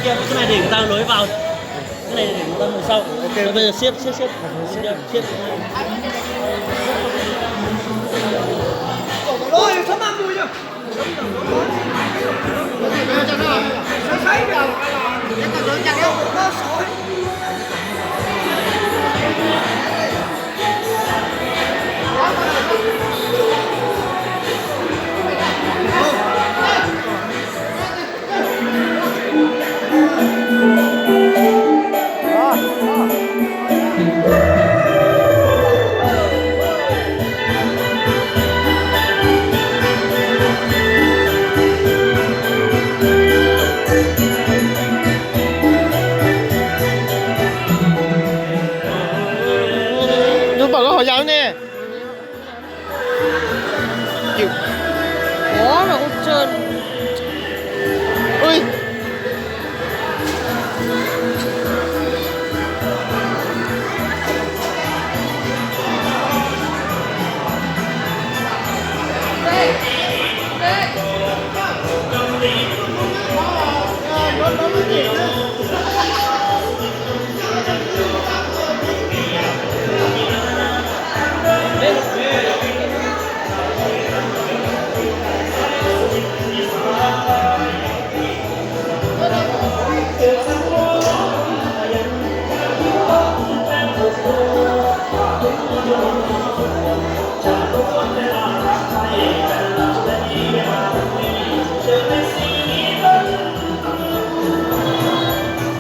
Cái này để người ta lối vào. Cái này để người ta ngồi sau. Ok. Bây giờ siết, siết, siết. Siết. Nws pom koj hauv yas ne. Ua no kuj tsawg. Ui.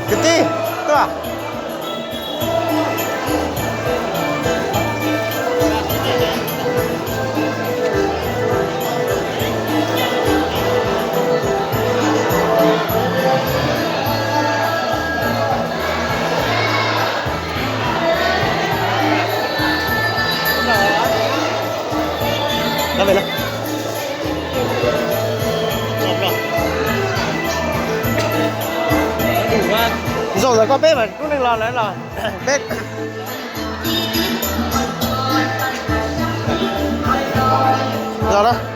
Kwv tij, tuaj. Zaum ntawm koj peb mas lub neej los lawm los peb los na.